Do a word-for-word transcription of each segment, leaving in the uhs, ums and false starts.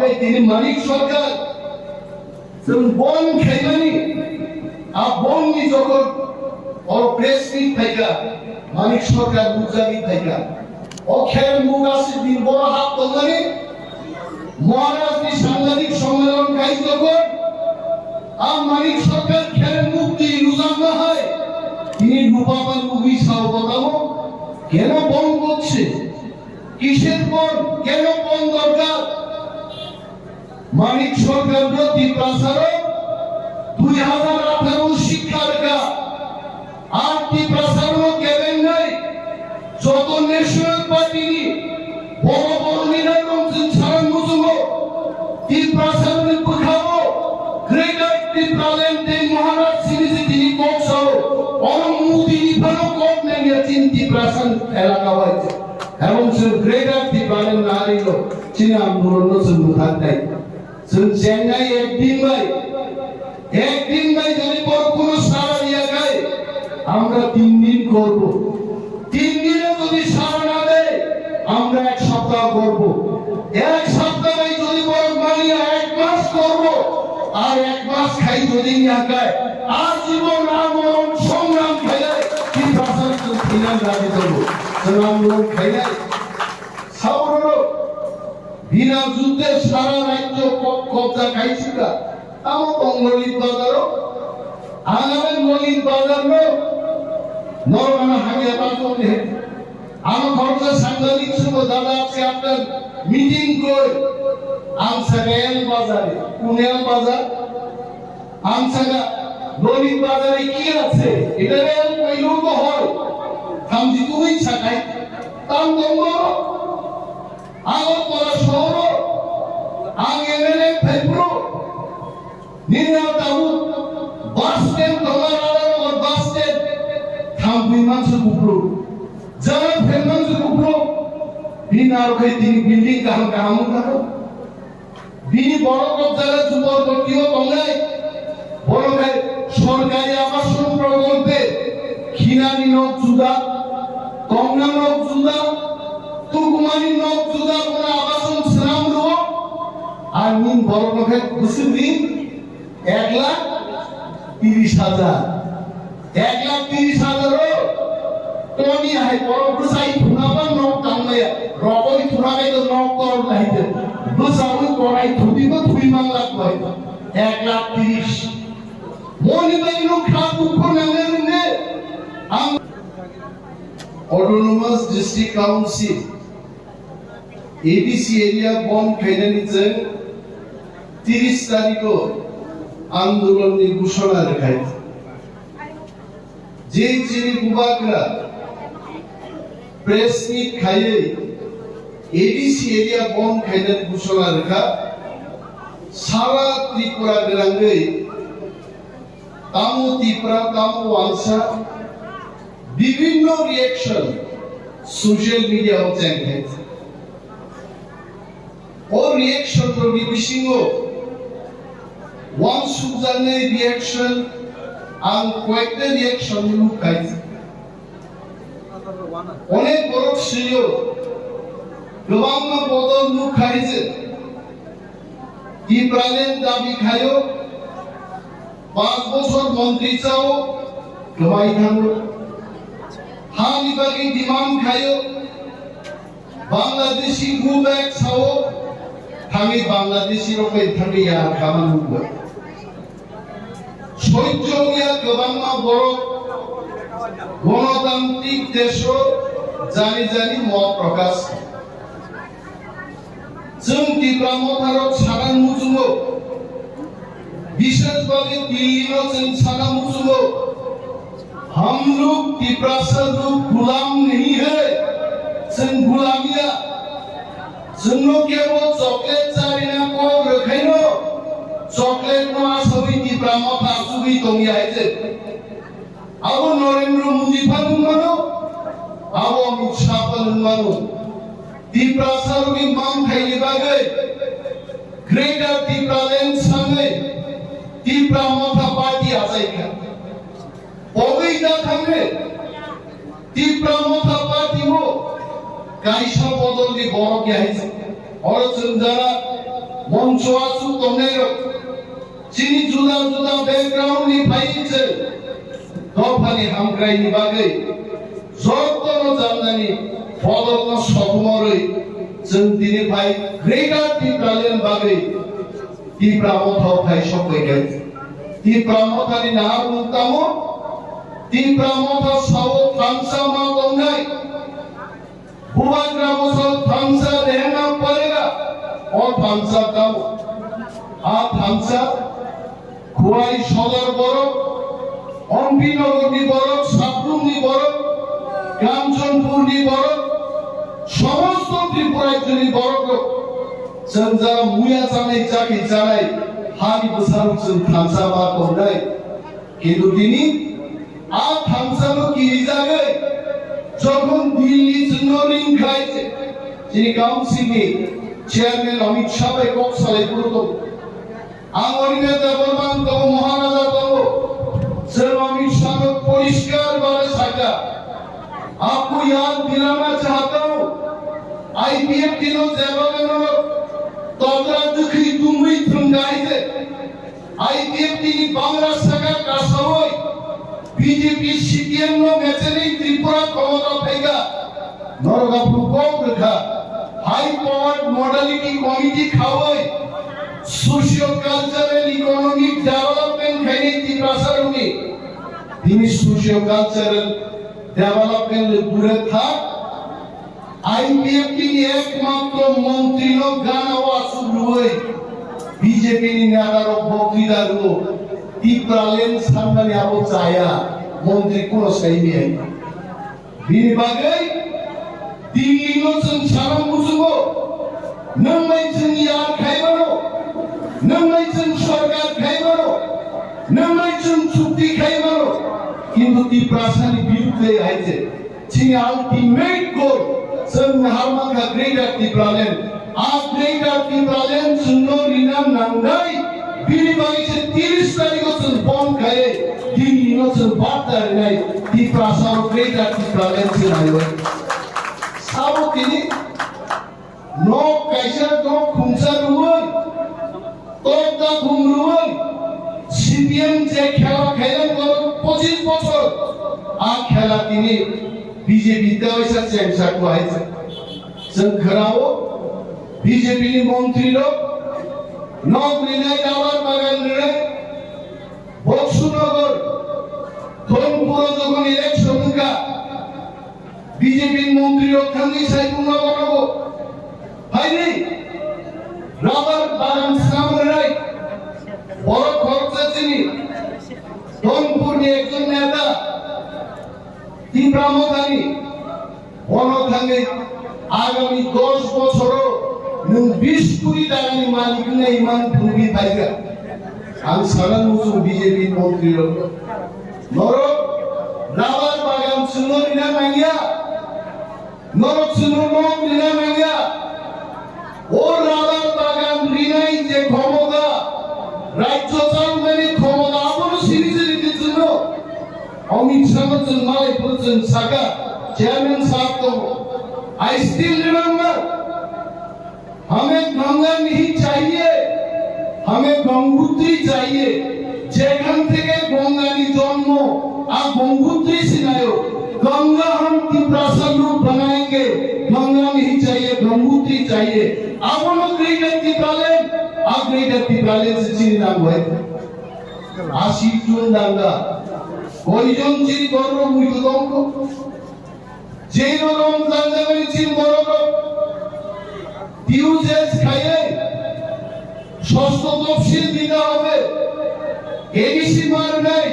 Tini Manik Sarkar chwng bon khaimani, a bonni jokhon o press meet phaikha, Manik Sarkar nukjagwi phaikha. O khe mukaswk din boro hap tongmani, Maharaj ni sanghatik sommelono khai jokhon, a Manik Sarkar khe mukti lujakma hai, tini lubaba lugwi sao botao, keno bon korche? Kisher bon? Keno bon dorkar? Manik Sarkar no Tiprasa rok dui hajar atharo sikha rwkha. Ar Tiprasa rok kebeng nai, joto National Party ni boro boro ni nai rong chwng saran muchungo. Tiprasa ni bwkhao Greater Tipraland tei Maharaj simi si tini kok sao. Oro Modi ni phano kok nangya chini Tiprasa ni elaka wai. Ebong chwng Greater Tipraland nari lo chini andolon no chwng bwthak nai. Chwng chengnai ek din bai, ek din bai jodi boro kono sara riya khai, amra tin din korbo. Tin dino jodi sara na de, amra ek saptah korbo. Ek saptah bai jodi boro maniya, ek mas korbo. Ar ek mas khai jodi riya khai, ar jibon ram moron songram khai, Tiprasa chwng phinan raji tongo. Chwng ram moron khai nai. Sauroro bina judde sara rajyo kobja khaisika. Amo tong Lolit Bazaro. Ang abe Lolit Bazarno norok ano hamya ta tong de. Ano khoroksa sanghatik subo dada, chapter meeting koi. Ang saka el bazar, kune el bazar? Ang saka Lolit Bazare ki ache? Eta el koi logo hoi. Thamji tui sakai. Tam tong Agartala sohoro ang M L A phaiphuru nini ang tabuk bus stand tongo, Radhanagar bus stand, thangwi mansa kuphuru, jara phen mansa kuphuru, bini aro khai tini building kaham kaham wngkha. Bini borok rok jaga jubor botio tongnai, borok hai sorkari abason prokolpe khinani nok juda, tongna nok juda, tukumani nok juda, bono abason swnam rwo, ar nini borok rok hai bwswk ring ek lakh tiris hajar. Ek lakh tiris hajar o toni hai borok bwsai thuna ba nok tangmaya, rokoi thuna kai to nok tor lai de. Bwsaui korai thubi bo thui man lak bai. Ek lakh tiris. Moni bai no kha dukho nangnai rwngni. Ang Autonomous District Council, A D C area bond khainani chwng tiris tarikh o andolon ni ghoshona rwkhai. Je chini bubagra press meet khaiwi A D C area bond khainani ghoshona rwkha, sara Tripura gwnangwi tamo Tipra, tamo Wansa, bibhinno reaction social media o chengkhe. O reaction rokni bisingo uansukjaknai reaction, ang koyekta reaction nukha. Onek borok swiyo, kwbangma bodol nukha je Tipraland dabi khaio, panch bochor montri chao, kwbai thango. Hani bagwi demand khaio, Bangladeshi go back sao, thangwi Bangladeshi rok bai thangwi ya khaman nukha. Sojjo wngya kwbangma borok gonotantrik desho jani jani mot prokash. Chwng Tipra motharok sana muchungo, bishes bagwi Dillino chwng sana muchungo, "Hum log Tiprasa log gulam nahi hai, chwng gulam ya." Chwngno kebo chocolate charina kok rwkhaino, chocolate no asawi Tipra motha achugwi tongya hai je. Abo Narendra Modi phan wngmano, abo Amit Shah phan wngmano. Tiprasa rokni mangthaini bagwi Greater Tipraland sangwi Tipra motha party achaikha. Pogwi da thangwi Tipra motha party o kaisa bodolni borok ya hai se. Oro chwng jara Moncho aswk tongnairok chini juda juda background ni phaiwi chwng dophani hamkraini bagwi jotono jamnani bodolno sokomorwi chwng tini phai Greater Tipraland bagwi Tipra Motha phai sokphaikha. Tipra Mothani naharmung tamo? Tipra Motha sao thansa ma tongnai. Bubagra bosol thansa rehna parega. O thansa tamo? A thansa Khowai sodor borok, Ompinogorni borok, Sabrumni borok, Kanchanpurni borok, somosto Tripura rajyoni borokrok. Chwng jara muya chanai, chakri chanai, hani bwsarok chwng thansa ma tongnai. Kintu tini a thangsano kirijagwi jokhon Delhi chwngno ringkhai, chini council ni chairman Amit Shah bai kok salai phuru tongo. Ang Arvind Debbarma tongo, Maharaja tongo, chwng Amit Shah no poriskar bhabe sakha, "Aapko yaad dilana chahta hoon, I P F T no jebhabe no tokra dukhi tumui thwngkhai je." I P F T ni bangra saka kasawi B J P C P M no mechenwi Tripura khomota phaika. Norok aphuru kok rwkha. High powered modality committee khawi socio cultural economic development khainai Tiprasa rokni. Tini socio cultural development le bure thak. I P F T ni ekmatro montri no gana o aswk rwui B J P ni neta rok boktwida rwo. Tipraland sanmani abo chaya, montri kuno saimya. Bini bagwi Delhi no chwng sana muchungo, nwng bai chwng yar khai mano, nwng bai chwng sorkar khai mano, nwng bai chwng chukti khai mano, kintu Tiprasa ni birudhe hai je. Chini ultimate goal, chwng naharmankha Greater Tipraland. A Greater Tipraland chwngno rina nangnai, bini bagwi se tiris tarikho chwng bon khaiwi Delhi no chwng barta rinai, Tiprasa o Greater Tipraland se naiwi. Sabo tini Nok kaisa nok khungsa rwui, tokta khum rwui, C P M je khela khailai borok pochis bochor, a khela tini B J P teisa chengsa kwlai. Chwng khwnao B J P ni montri rok nok rinai, rubber bagan rinai, Boksunagar, Dhonpuro jokhon election wngkha, B J P ni montri rok thangwi sai buma borok phaidi rubber bagan swnam rwnai. Borok khoroksa chini Dhonpur ni ekjon neta Tipra Mothani, bono thangwi agami dos bochoro nwng bis koti takani malik wngnai hwnmani phungwi phaikha. Ang sana muchung B J P ni montri rok. Norok rubber bagan chwngno rina nangya. Norok chwngno nok rina nangya. O rubber bagan rinai je khomota, rajyo chalnani khomota, abono siri siri di chwngno. Amit Shah no chwng malai phuru chwng saka, chairman sahab tongo. I still remember. हमें गंगा नहीं चाहिए, हमें गंगोत्री चाहिए। যেখান থেকে গঙ্গানি জন্ম, आ गंगोत्री से आयो। गंगा हम तिप्रासा लोग बनाएंगे, गंगा नहीं चाहिए, गंगोत्री चाहिए। Abono Greater Tipraland, uh Greater Tipraland se chini nang hai. Ashi chun danga, koijon chini borok muitu tongko. Jeno rom janjagari chin borok rok D U J S khaiye sosto topsil dina hobe, A D C ma rwnai.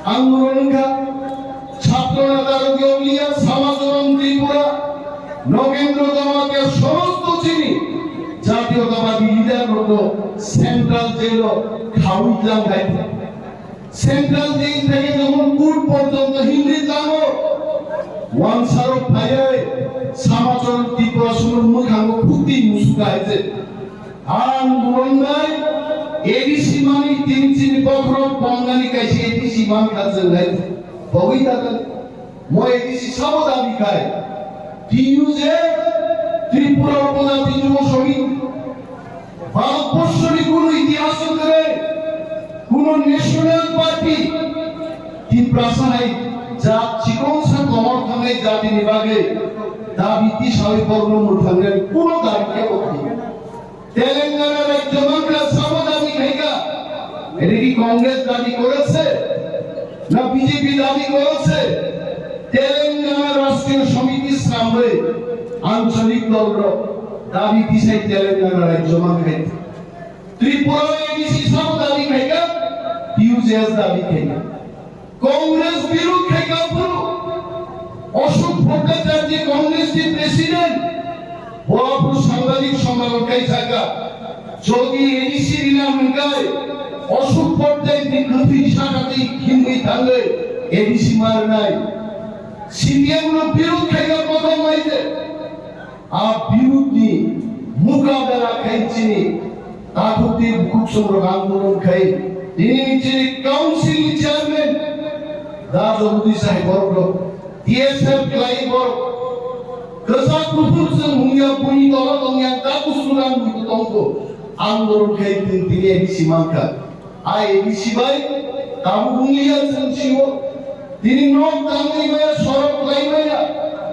Ang nurunka chhatro neta rok yoliya Samajoron Tripura, Nogendro Jamatia somosto chini jatiyotabadi leader rokno central jail o khawi tlang khai. Central jail theke jemon court porjonto himri tlango, wansarok phaiwi Samajoron Tripura sumung mwkhango khukti musuka hai je. Ang burongnai A D C mani tin chini bokhorok bongnani kaisa A D C man kha jwngnai. Bogwi tatal. Mo A D C sabo dabi khai. T U J Tripura Upojati Jubo Samiti. National Party Tiprasa hai jat chikon sa komor thangnai jatini bagwi dabi tisawi borokno mwthangnani kuno dabi kebo khaikha. Telangana rajyo mankha sabo dabi khaikha. Eta ki Congress dabi korekse? Na B J P dabi korekse? Telangana Rashtriya Samiti swnamwi ancholik dolrok dabi tisai Telangana rajyo mankha. Tripura A D C sabo dabi khaikha, T U J S dabi khaikha. Congress birud khaikha phuru Ashok Bhattacharya Congress ni president, bo aphuru sangbadik sommelan khai sakha, jodi A D C rina hwnkhai Ashok Bhattacharya ni kwthwi sakatwi himwi thangwi A D C marnai. C P M no birud khaikha kothom mai je. A birudni mukabela khai chini takhuk tei bukhuk songrok andolon khai tini chini council ni chairman da Jagadish hai borok rok T S F khlai borok kwchak kuphur chwng hungya buini tola tongya takhuk suran buini tongkho andolon khai tini tini A D C mankha. A D C bai tabuk wngya chwng sio. Tini nok tangwi maya, sorok lai maya.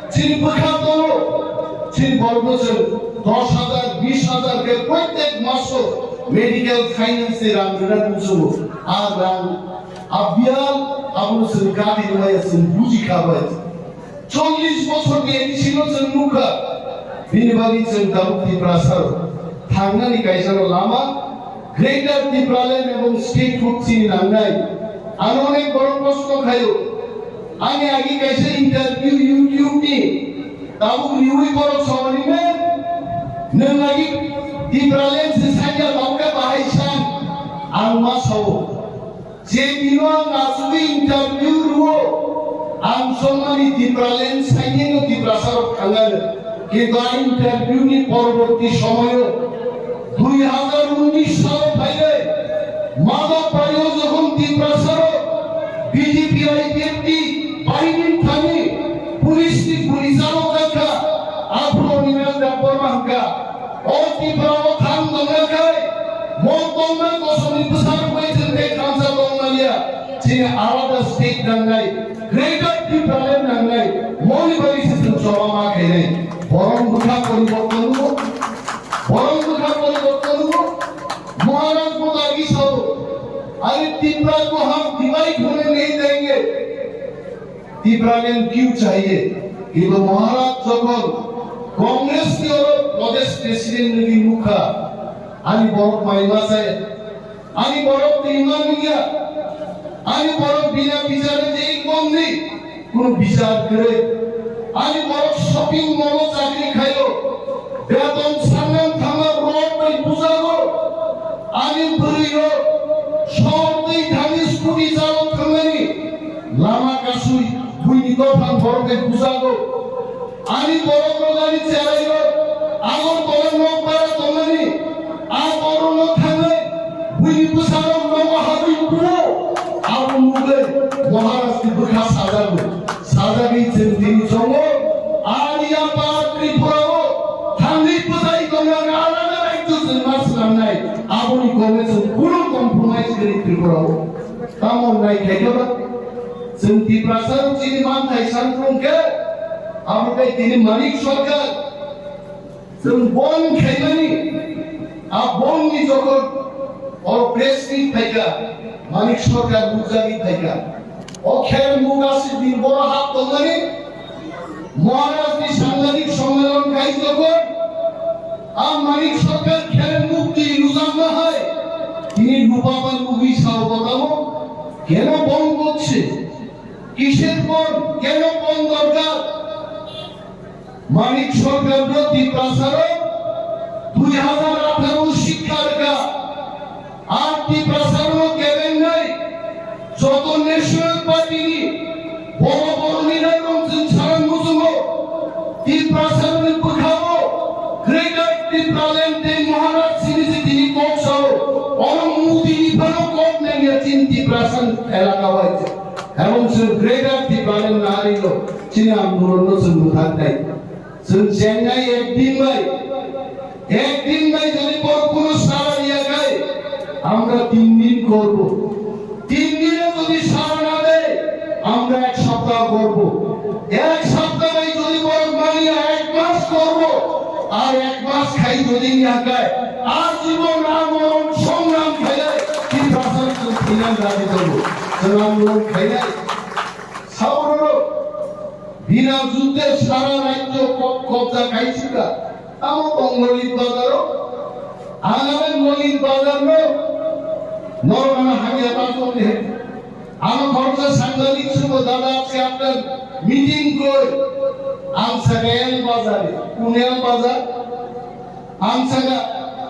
Chini bwkha tongo. Chini borokno chwng dos hajar, bis hajar khe protek maso medical finance ni rang rwna nuksugo. A rang, a biyal, abono chwng kati maya, chwng buji kha bai. Chollish bochor ni A D C no chwng nukha. Bini bagwi chwng tabuk Tiprasa rok thangnani kaisa no lama Greater Tipraland ebong statehood chini nangnai. Ano onek borok proshno khaio. Ani agi kaisa interview YouTube ni tabuk riwi borok sawani ne nwng agi Tipraland se sanya tabuk khe bahai san ang ma sao. Je dino ang achugwi interview rwo, ang somani Tipraland sainino Tiprasa rok thangano. Kintu a interview ni porborti somoyo dui hazar unnish salo phainai Madhab Pai o jokhon Tiprasa rok B J P I P F T bahini thani police ni guli chalo jakha, aphuru Niranjan Debbarma hwnkha. O Tripura o thang tongna khai, mo tongna kosomni bwsarok bai chwng tei thansa tongmaliya. Chini alada state nangnai, Greater Tipraland nangnai, moni bai se chwng choba ma khainai. Borok bwkha poriborton nugo, borok bwkha poriborton nugo. Maharaj bo dagi sao, "अरे Tripura ko hum divide hone nahi denge." Tipraland kyun chahiye? Kintu Maharaj jokhon Congress ni oro Pradesh President ni mukha, ani borok mai ma chai, ani borok twi ma nungya, ani borok bina bichare je ek bomni, kono bichar kwrwi, ani borok shopping mall o chakri khaio, beton sangnang thangma rod bai bujago, ani bwrwi rok shor twi thani scooty chalo thangnani. Lama kasui buini dophang borok bai bujago. Ani borok rok ani cherai rok Agartala nok bara tongmani, a borok no thangnai buini bwsarok nogo habwi buo. Abo nugwi Maharaj ni bwkha sajago. Sajagwi chwng tini chongo. Ani apa Tripura o thangwi bwtai tongna alada rajyo chwng ma swnamnai. Aboni kok chwng kunu compromise kwrwi Tripura o. Tamo nai khaikhe ba? Chwng Tiprasa rok chini manthai san phung khe, abo tei tini Manik Sarkar chwng bon khaimani, a bon ni jokhon o press meet phaikha, Manik Sarkar nukjagwi phaikha. O khe mugasi din boro hap tongmani, Maharaj ni sangbadik sommelan khai jokhon, a Manik Sarkar khere mukti rujak na hai, tini lupa pa nugwi sao batao, keno bon korche, kisher bon, keno bon dorkar? Manik Sarkar no Tiprasa rok dui hazar atharo sikha rwkha. Ar Tiprasa rok kebengnai joto National Party ni boro boro ni nai rok chwng sana muchungo. Tiprasa rok ni bwkhao Greater Tipraland tei Maharaj sini si tini kok sao. Oro Modi ni phano kok nangya chini Tiprasa elaka wai. Ebong chwng Greater Tipraland nari lo chini andolon no chwng bwthak nai. Chwng chengnai ek din bai, ek din bai jodi bor kuno sara riya khai, amra tin din korbo. Hakai, ajibon amon songram khainai, Tiprasa chwng thwinan raji tongo. Chwng amon khainai. Sauroro, bina judde sara rajyo kobja khaisika. Amo tong Lolit Bazaro, ang abai Lolit Bazarno, norok ano hamya ta tong de. Ano khoroksa sangani subo dada chapter meeting koi, ang saka el bazar, kunel bazar, ang saka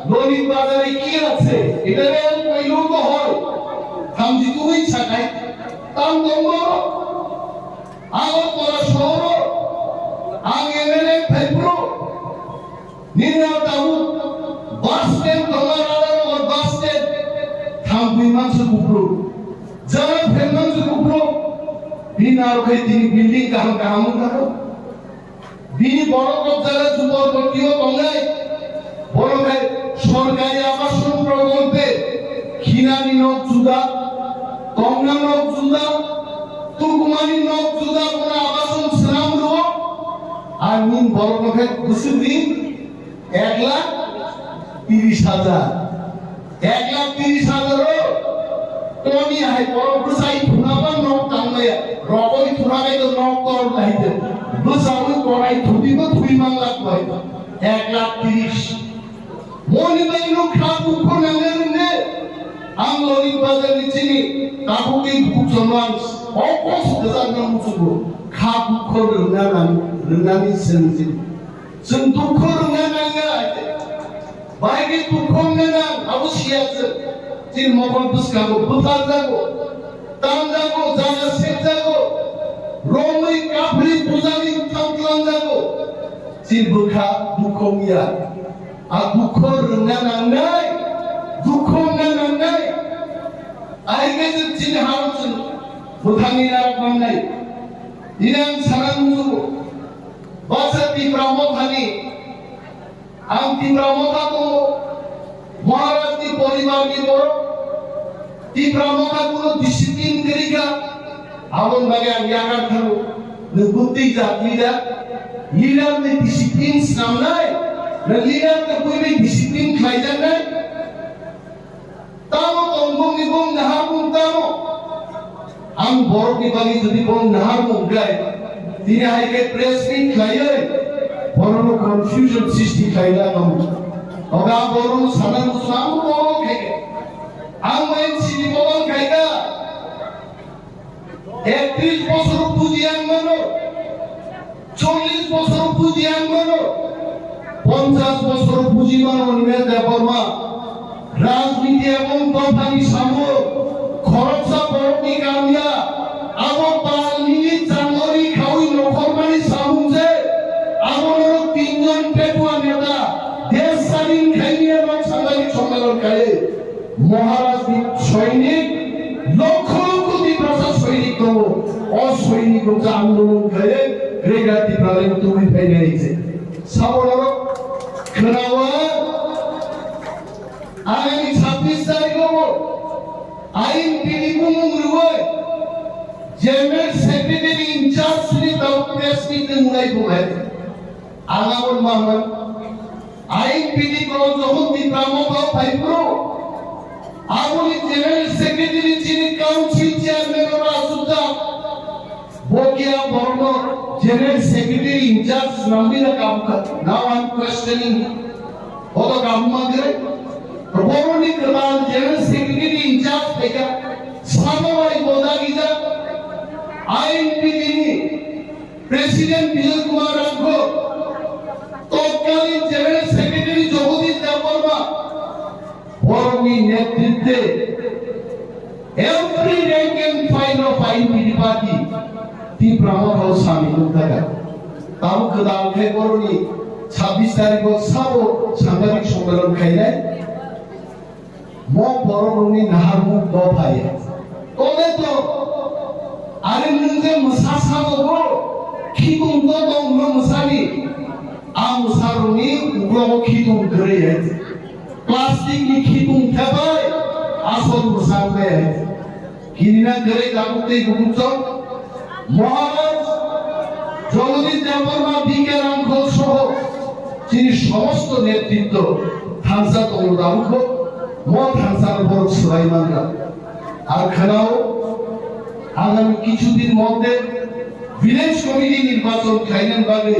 Lolit Bazar ki ase, eta el koilu to hoi, hamji tui sakai, tam tong do, ang pora soro, ang M L A phaipro, Nini ang tabuk bus stand tongma rada rok bus stand. Thampui mansa kupru. Jara phen mansa kupru. Bini aro khai tini building kaham kaham wngkha. Bini borok rok jara jubor botio tongnai. Borok khai sorkari abason prokolpe. Khinani nok juda. Tongna nok juda. Tukumani nok juda bono abason swnam rwo. Ar nini borok no khai bwswk ring. Ek lakh tiris hajar. Ek lakh tiris hajar o toni hai borok bwsai thuna ba nok tangmaya. Rokoi thuna bai to nok tor lai de. Bwsaui korai thudi bo thui mang lakh bai. Ek lakh tiris. Moni bai no kha dukho nangnai rwngde. Ang Lolit Bazar ni chini tabuk ni bukchomang. Okos gajak no muchugo. Kha dukho rwngna nang, rwngnani seng chini. Chwng dukho rwngna nangya. Bai khe dukho wngna nang, abo siya chwng. Chini mokol bwskango bwtharjago, tamjago, jaga sekjago, romwi kaphri bujani thangtwlangjago. Chini bwkha dukho wngya. A dukho rwngna nangnai, dukho wngna nangnai. Ahai khe chwng chini hao chwng bwthangwi narak mannai. Nini ang sana nukgo. Baksa Tipra Mothani, ang Tipra Motha tongo, Maharaj ni poribar ni borok, Tipra Motha kuno discipline kwrwi kha, aboni bagwi ang yakar thango, nwng bwtwi jat leader, leader ni discipline snamnai, nwng leader ni buini discipline khlaijaknai. Tamo tong bongni bong naharmung tamo. Ang borokni bagwi jodi bong naharmung khlai, tini hai khe press meet khlaiwi borokno confusion srishti khlaina tongo. Oga borokno sana muchung ang borok khaikha. Ang N C ni bobang khaikha. Ektrish bosor buji ang mano, chollish bosor buji ang mano, ponchash bosor buji mano Animesh Debbarma. Rajniti ebong dophani samo khoroksa borokni kamya abo palni changori khaui nokhormani samung je abo norok tinjon petua neta desh sadin khaini abo sangari sommelon khai. Maharaj ni soinik lokho lokho Tiprasa soinik tongo. O soinik rok je andolon khlaiwi Greater Tipraland tubui phainai se. Sabo norok khwnawa agami chhabbish tarikh o I N P T bumung rwui General Secretary in charge ni tau press meet ni mulai bungai. Ang aboni manman, I N P T kolom jokhon Tipra Motha phai phuru, aboni General Secretary chini Council Chairman oro asukjak, bo khe ang borokno General Secretary in charge swnamwi na kabukha. Now I am questioning, bodo kabuma khe? Boroni kwtal General Secretary in charge phaikha, sabo bai bodagijak, I N P T ni President Bijoy Kumar Rangkho, তৎকালীন General Secretary Jagadish Debbarma, borokni netritwe every rank and file of I N P T party Tipra Motha o samil wngkha. Tabuk kwtal khe borokni chhabbish tarikh o sabo sangadik sommelon khainai. Mo borok rokni naharmung bo phai. Tole to, are nwng je mwsa sajogo, khitung to tong no mwsani. A mwsa rokni uklogo khitung kwrwi hai. Plastic ni khitung thebai, asol mwsa wngkha hai. Kinina kwrwi tabuk tei bukuchok. Maharaj Jagadish Debbarma, B K Rangkhol soho chini somosto netritwo Thansa tongo tabukbo, mo thansa no borok swlai manka. Ar khwnao, agami kichu din moddhe village committee nirbachon khainani bagwi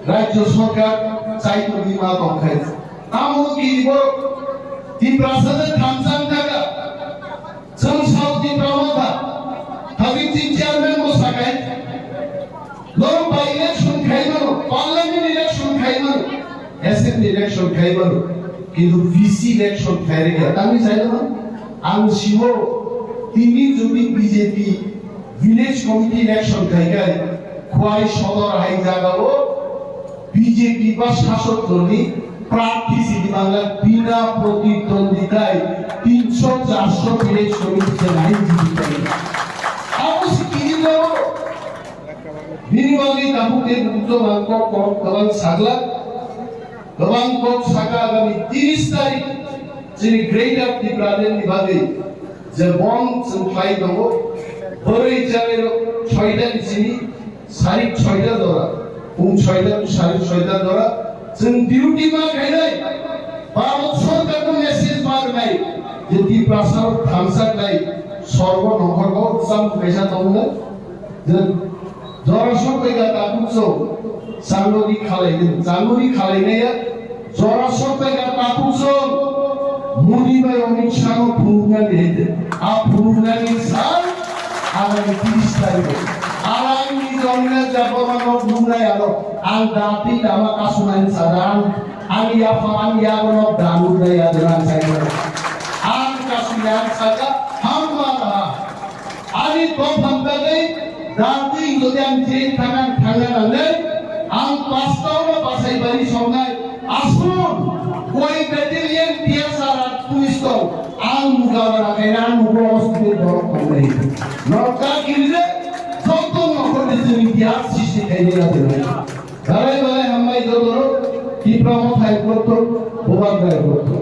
rajyo sorkar chai tongwi ma tongkhai. Tamo kini borok Tiprasa de thansa wngkha. Chwng South Tipra Motha, habib chini chairman bo sakai, norok by election khai mano, parliament election khai mano, assembly election khai mano, kintu V C election khai rwkha. Tamni sai mano, ang sio tini jodi B J P village committee election khai khai, Khwai Sodor hai jagao B J P ba shasok dolni prarthi sidi bangla bina protidwonditai tinso charso village committee se nai jibitai. Abo si kini doro. Bini bagwi tabuk tei bukto bang kok kok kwbang sagla, kwbang kok saka agami tiris tarik chini Greater Tipraland ni bagwi je bond chwng khlai tongo, bwrwi chwrairok soita ni simi Sarik soita jora, pung soita to sarik soita jora, chwng duty ma khainai, Bharat Sarkar no message ma rwnai, je Tiprasa rok thansa khlai, sorbo nongkhor bo cham kaisa tongo, je jora sok bai ga tabuk so, changori khalai din, changori khalai nai ya, Jora sokta ga tabuk song, Modi bai Amit Shah no phunuknani hete. A phunuknani sal, agami tiris tarik. Arang ni jongna jabama no phunuknai ano. Ang dati dama kasunani sadang. Ang yafa, ang yago no danuknai adonang sayo. Ang kasunani saka, hamma raha. Ani dophang bagwi dati jodi ang je thangan thangan nangnai, ang pastao no basai bari songnai, asun, koi battalion T S R ar police tong, ang mukabala khaina, ang mukha hospital borok tongnai. Norok ta kiride, joto nokhor de chini Bihar srishti khainai na tongwi. Belai belai hambai joto no, Tipra Motha hai borok to, Bubagra hai borok to.